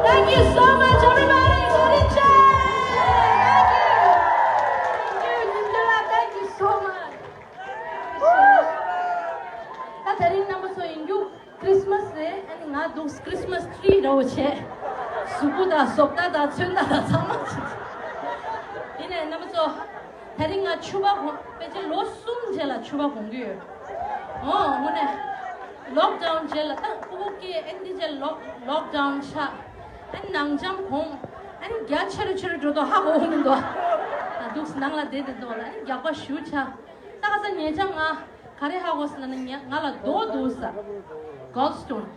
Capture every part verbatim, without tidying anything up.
Thank you so much, everybody. Thank you. Thank you. Thank you so much. ད་དེ་རིང་རྣམ་པ་ཚོ་ཡིན་རྒྱུ། Christmas་རེད། ཨ་ནི་ང་འདུག Christmas tree་འདྲ་བོ་བྱས། གཟུགས་པོ་དང་བཟོ་ལྟ་དང་ཚོན་མདངས་དང་ཚང་མ་བྱས། ཡིན་ནའི་རྣམ་པ་ཚོ། དེ་རིང་ང་ཕྱུ་པ་གོན། ཕལ་ཆེར་ལོ་གསུམ་རྗེས་ལ་ཕྱུ་པ་གོན་གྱི་ཡོད། འོ་དངོས་གནས། Lockdown་རྗེས་ལ་ད་ཕྲུ་གུ་སྐྱེས། ཨ་ནི་འདི་རྗེས་ལོག་lockdown་ཆགས། ཨ་ནི་ནང་འཇམ་གོན། ཨ་ནི་རྒྱ་ཆེ་རུ་ཆེ་རུ་འགྲོ་དོ་ཧ་གོ་གི་མི་འདུག་ད་འདུག་ནང་ལ་བསྡད་བསྡད་འདུག་ལ། ཨ་ནི་རྒྱགས་པ་ཞེ་པོ་ཆགས། ད་ག་ས་ཉེ་ཆར་ང་ག་རེ་ཧ་གོ་སོང་ལབ་ན། ང་ང་ལ་རྡོ་འདུག་ས། Gallstone།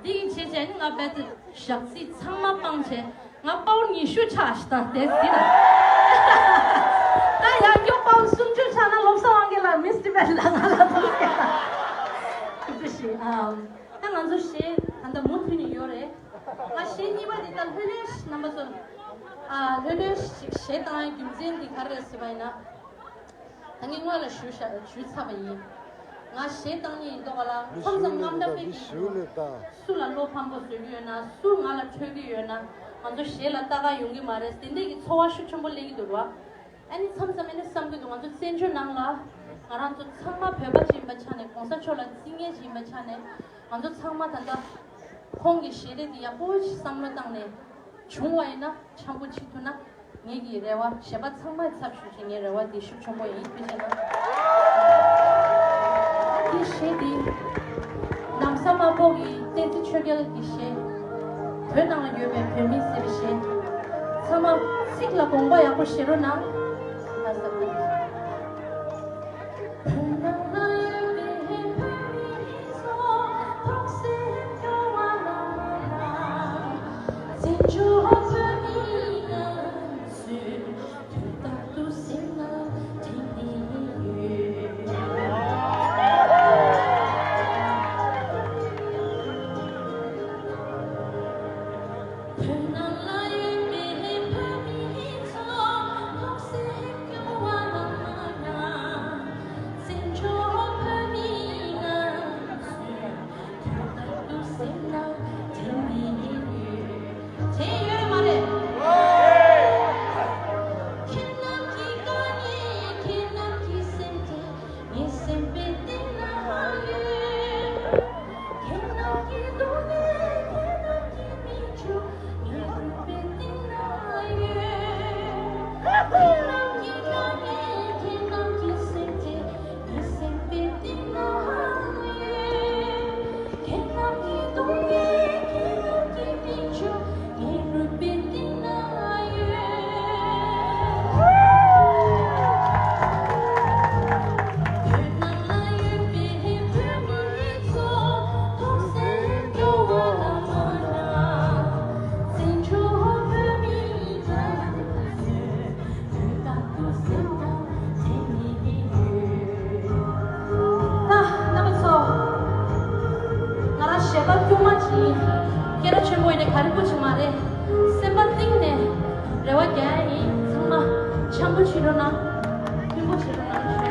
འདི་གི་བྱས་བྱས་ནི་ང་རྦད་དེ་ཞག་ཚི་ཚང་མ་སྤངས་བྱས། ང་པའུན་ཉི་ཤུ་ཆགས་ཤག་ད་དེ་ཟིན་ན། ད་ཡང་སྐྱོ་པའུན་སུམ་ཅུ་ཆགས་ན་བློ་བཟང་དབང་རྒྱལ་ལགས་Miss Tibet་ལ་ང་ལ་འདུག་སྐད་ཆ་ཞིག་ཨམ། ད་ང་ཚོ་གཞས་ད་ལྟ་མུ་མཐུད་ནས་ཡོད་རེད། ང་གཞས་གཉིས་པ་འདི་ད་ལྷོད་ལྷོད་ཞིག་རྣམ་པ་ཚོ། ཨ་ལྷོད་ལྷོད་ཞིག་གཞས་བཏང་ཡའི་རྒྱུ་མཚན་འདི་ག་རེ་རེད་ཟེར་བ་ཡིན་ན། ད་ངས་སྔོན་ལ་ཞུ་ཞུ་ཚར་བ་ཡིན། ང་གཞས་བཏང་མཁན་ཡིན་མདོག་ལ་མཚམས་མཚམས་རྔམ་སྐྲག་དཔེ་སྐྱེ་གི་འདུག་སུ་ལ་བློ་ཕམ་པོ་བཟོ་གི་ཡོད་ན། སུ་ང་ལ་ཁྲོས་ཀྱི་ཡོད་ན། ང་ཚོ་གཞས་ལ་ལྟ་ག་ཡོང་གི་མ་རེད། དེ་འདྲས་ཀྱི་ཚོར་བ་ཤུགས་ཆེན་པོ་སླེབས་ཀྱི་འདུག་ར། ཨ་ནི་མཚམས་མཚམས་ཨ་ནི་བསམ་གྱི་འདུག་ང་ཚོ་བཙན་བྱོལ་ནང་ལ་ང་རང་ཚོ་ཚང་མ་བོད་པ་ཅིག་ཡིན་པ་ཆ་ནས། གོང་ས་མཆོག་ལ་བརྩི་མཁན་ཅིག་ཡིན་པ་ཆ་ནས། ང་ཚོ་ཚང་མ་ད་ལྟ་ཁོང་གི་ཞལ་རས་འདི་ཡག་པོ་ཞིག་བསམ་བློ་བཏང་ནས་བྱུང་བ་ཡིན་ན། འཆམ་པོ་བྱེད་ཐུབ་ན། ངེད་ཀྱི་རེ་བ། གཞས་པ་ཚང་མའི་ཚབ་ཞུས་བྱས་ངའི་རེ་བ་འདི་ཤུགས་ཆེན་པོ་ཡིན། ཐུགས་རྗེ་གནང་། འདི་གཞས་འདི་ནམ་བཟའ་དམར་པོ་གི་བསྟན་འཛིན་ཆོས་རྒྱལ་གྱི་གཞས། བོད་ནང་ལ་ཡོད་པའི་བོད་མི་ཟེར་བའི་གཞས། ཚང་མ་ཚིག་ལ་དགོངས་པ་ཡག་པོ་བཞེས་རོགས་གནང་། ལགས་སོ། ད་རྣམ་པ་ཚོ། ང་རང་གཞས་པ་དཀྱུས་མ་ཅིག་ཡིན། སྐད་གྲགས་ཆེན་པོ་ཡིན་ནའི་ག་རེ་སྤུ་ཅིག་མ་རེད། སེམས་པ་གཏིང་ནས་རེ་བ་རྒྱག་ཡ་ཡིན། ཚང་མ་འཆམ་པོ་བྱེད་རོགས་གནང་། མཐུན་པོ་བྱེད་རོགས་གནང་།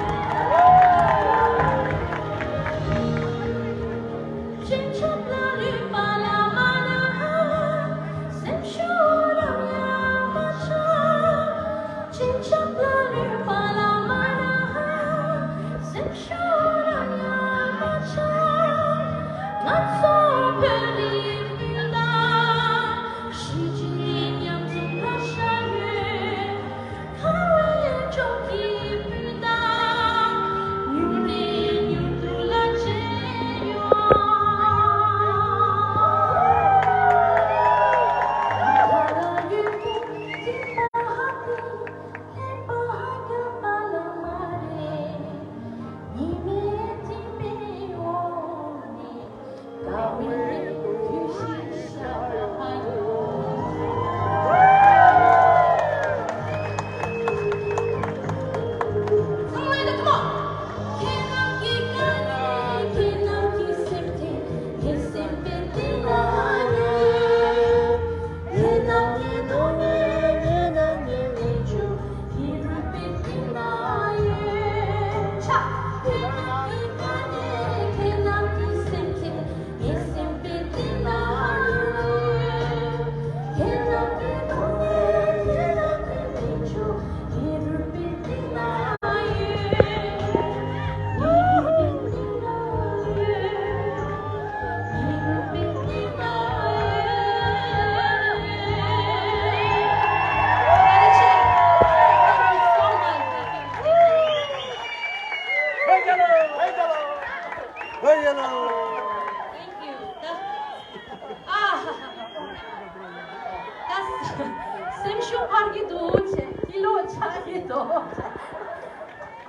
འཕར་གྱི་འདུག་ཅེས། ཀི་ལོ་ཆག་གི་འདུག་ཅེས།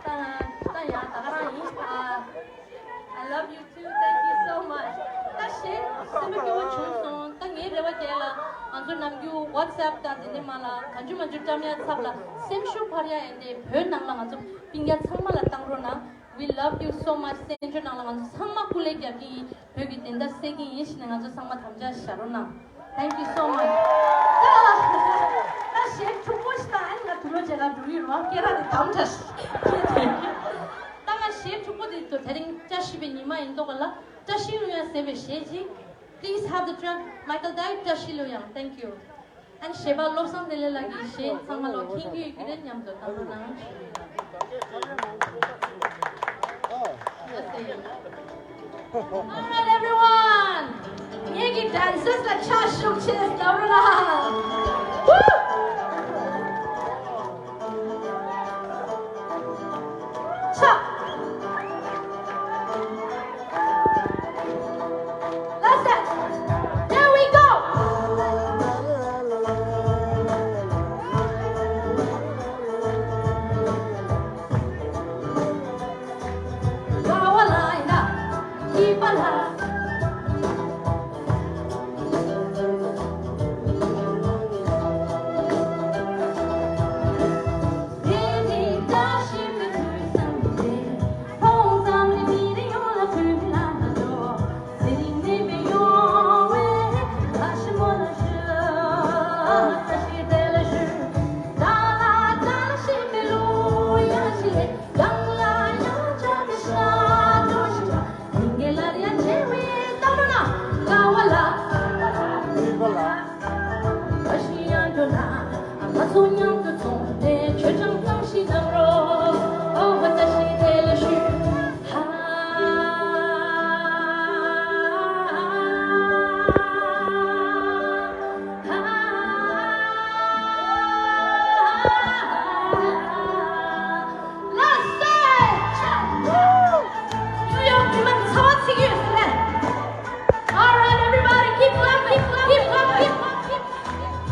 ད་ད་ཡང་ད་ག་རང་ཡིན། ཨ། I love you too. Thank you so much. ད་གཞས་སེམས་པ་སྐྱོ་བོ་བྱུང་སོང་། ད་ངའི་རེ་བ་རྒྱལ་ལ། ང་ཚོ་ནམ་རྒྱུན་WhatsApp་དང་དེ་ནས་མ་ལ་གང་བྱུང་མང་བྱུང་བཀྲམ་ཡ་ཚབ་ལ། སེམས་ཤུགས་འཕར་ཡ་ཡིན་ཏེ། བོད་ནང་ལ་ང་ཚོ་སྤུན་ཀྱག་ཚང་མ་ལ་བཏང་རོགས་གནང་། We love you so much. བཙན་བྱོལ་ནང་ལ་ང་ཚོ་ཚང་མ་སྐུ་ལས་རྒྱག་གི་ཡིན། བོད་ཀྱི་བདེན་མཐའ་གསལ་གྱི་ཡིན་ཞེས་ནས། ང་ཚོ་ཚང་མ་དམ་བཅའ་བཞག་རོགས་གནང་། Thank you so much. ད་ད་གཞས་འཁྲུག་པོ་ཞིག་དང་། ཨ་ནི་ང་དུག་ལོག་བྱེད་ག་འགྲོ་གི་ཡོད་རེད་བ། སྐད་གྲགས་དེ་དམ་དྲགས་ཤིག་ད་ང་གཞས་འཁྲུག་པོ་དེ་ཚོ། དེ་རིང་བཀྲ་ཤིས་པའི་ཉི་མ་ཡིན་མདོག་ག་ལ། བཀྲ་ཤིས་གླུ་དབྱངས་ཟེར་བའི་གཞས་ཅིག Please have the track. Michael Dyke, བཀྲ་ཤིས་གླུ་དབྱངས། Thank you. And གཞས་པ་བློ་བཟང་བདེ་ལེགས་ལགས་ཀྱི་གཞས་ཚང་མ་ལོ་མཁྱེན་གྱི་ཡོད་ཀྱི་རེད། མཉམ་དུ་བཏང་རོགས་གནང་། All right, everyone. ངེད་ཀྱི་dancers ལ་ཕྱག་ཤུགས་ཆེ་ལབ་རོགས་ལ། Woo! ཕྱག That's it. There we go. All right, everybody, keep clapping, keep clapping, keep clapping.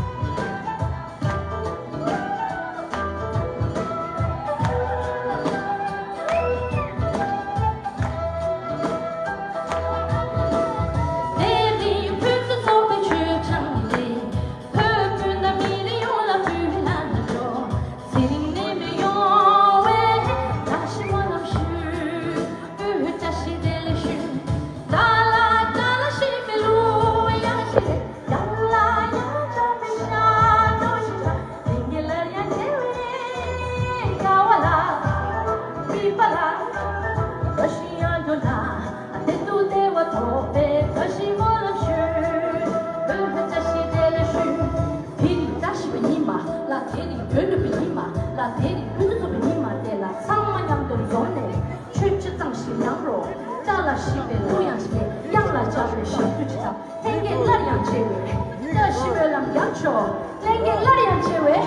དེ་རིང་བཀྲ་ཤིས་པའི་ཉི་མ་ལ། དེ་རིང་དོན་གྲུབ་པའི་ཉི་མ་ལ། དེ་རིང་ཕུན་སུམ་ཚོགས་པའི་ཉི་མ་དེ་ལ། ཚང་མ་མཉམ་དུ་འཛོམས་ནས་ཆོས་སྤྱིར་བཏང་ཞིག་གནང་རོགས། བཀྲ་ལ་ཤིས་པའི་གླུ་དབྱངས་ཤིག་ཡང་ལ་བྱ་བའི་ཞབས་ཏོག་ཅིག་དང་། ལྷན་རྒྱས་སླར་ཡང་མཇལ་བའི་བཀྲ་ཤིས་སྨོན་ལམ་རྒྱབ་ཆོག་ལྷན་རྒྱས་སླར་ཡང་མཇལ་བའི་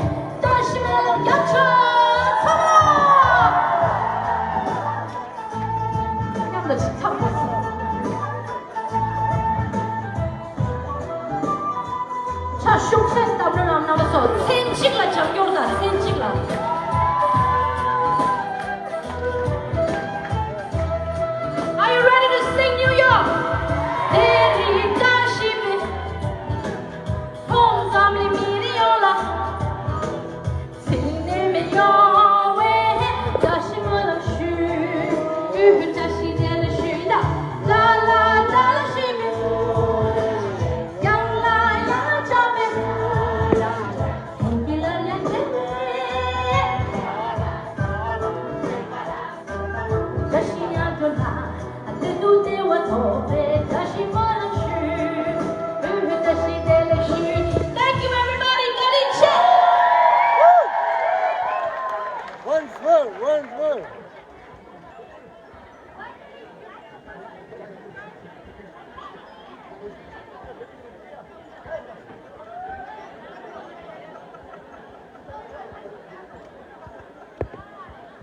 བཀྲ་ཤིས་སྨོན་ལམ་རྒྱབ་ཆོག་ཚང་མ་མཉམ་དུ་ཅིག་འཚམས་པོ་སོང་། ཕྱག་ཤུགས་ཆེ་བཏབ་རོགས་གནང་། ཚོ་མཚན་གཅིག་ལ་རྒྱབ་སྐྱོར་དང་། མཚན་